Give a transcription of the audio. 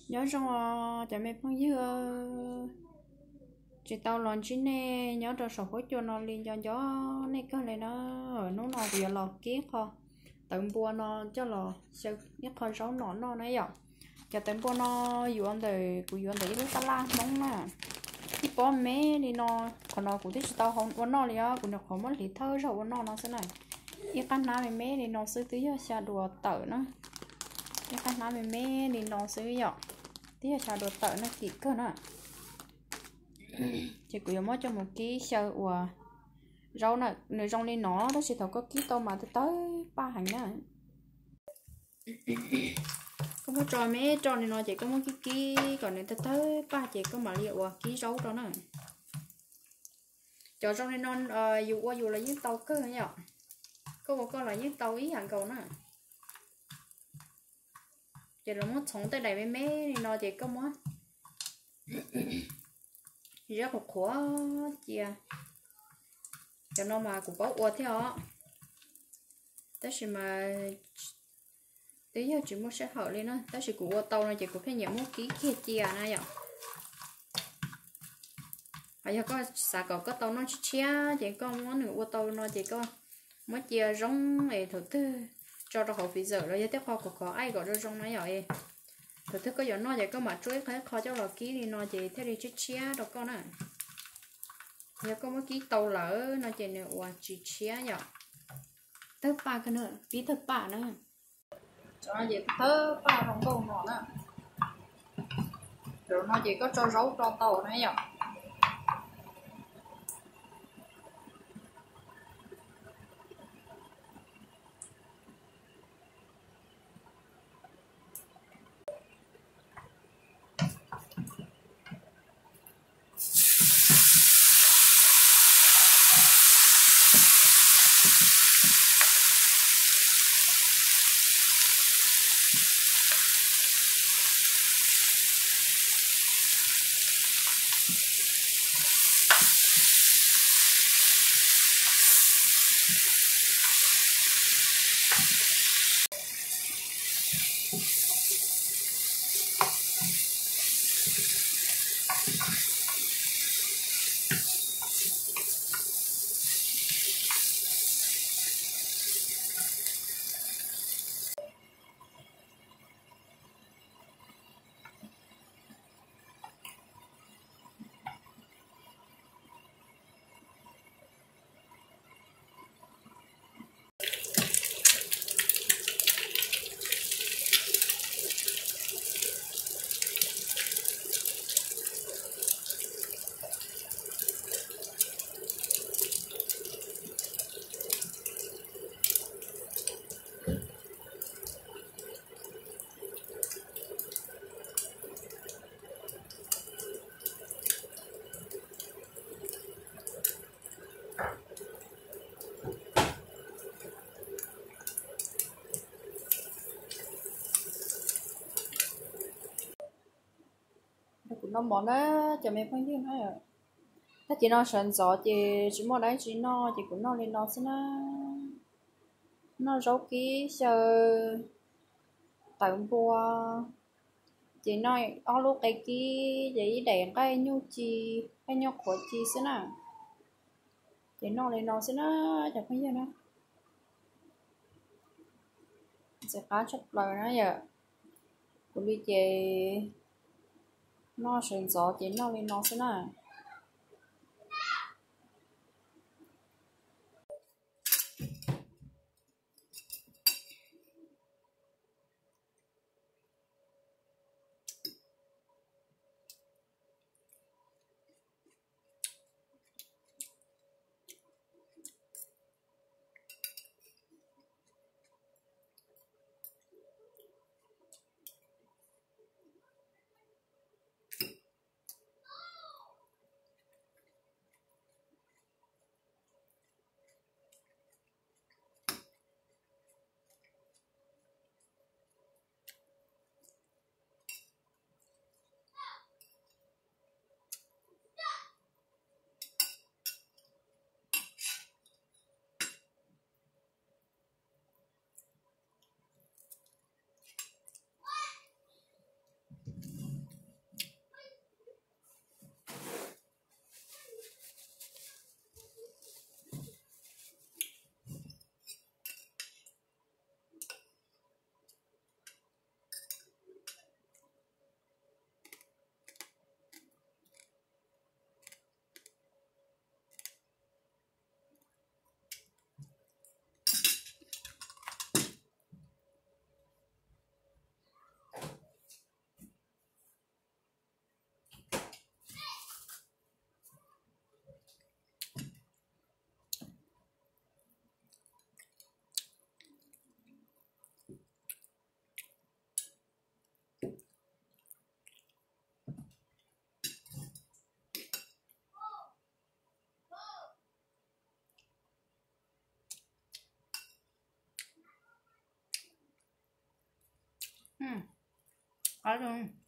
Nyob zoo os cov me phooj ywg, tsis tau los ntsib nej nyob rau saum huab cua no li, nco nco nej kawg li na. Hnub no kuv yuav los kib qho tawv npua no coj los xyaw ib qho zaub nom noj na yom. Cov tawv npua no yuav ntawm, kuv yuav ntawm ib lub tab laj Hmoob na. Ib pob me me li no, qhov no kuv twb tsis tau ua noj li os, kuv nyuam qhuav muab hliv thawj zaug ua noj no xwb na. Ib qab hnab me me li no xwb twb yog xya dua tawm na. Ib qab hnab me me li no xwb yom, twb yog xya dua tawm na, kim kawg na. Ces kuv yuav muab coj mus kib xyaw ua zaub na. Nws zoo li no tab sis thaum koj kib tau mas tawg tawg paj heev na. Koj muab tso me roj li no ces koj muab kib kib kom nws tawg tawg paj ces koj mam li ua kib zaub rau na. Cov zoo li no yus ua yus los yeej tau kawg yom. Koj ua koj los yeej tau ib yam nkaus na. Ces los muab txhoov tej daim me me li no ces koj muab ziab qhuav qhuav cia. Cov no mas kuv paub ua thiab os, tab sis mas twb yog tsis muaj sij hawm li na, tab sis kuv ua tau no ces kuv pheej nyiam muab kib kiag cia na yom. Ho yog koj xav kom koj tau noj tshiab tshiab ces koj muab nws ua tau no ces koj muab cia zoo es thaum twg tso rau hauv freezer los yog tej qho khov khov aij kom zoo zoo na yom. Thaum twg koj yuav noj ces koj mam tsuab ib qho ib qho coj los kib li no ces thiaj li tshiab tshiab rau koj na. Yog koj muab kib tau lawm no ces nws ua tsis tshiab yom. Tawg paj kawg na, pib tawg paj na. Cov no ces tawg paj zoo nkauj no na. Cov no ces koj tso zaub tso tau na yom. Kuv noj mov na, cov me phooj ywg na. Tag kis no sawv ntxov ces tsis muaj dab tsi noj ces kuv noj li no xwb na. Noj zaub kib xyaw tawv npua, ces noj ob lub qe kib ces ib daim nqaij nyuj ci, nqaij nyuj qhuav ci xwb na. Ces noj li no xwb na, cov phooj ywg na. Ntxim qab tshaj plaws na yom. Kuv li ces noj sawv ntxov ces noj li no xwb na. qab zoo.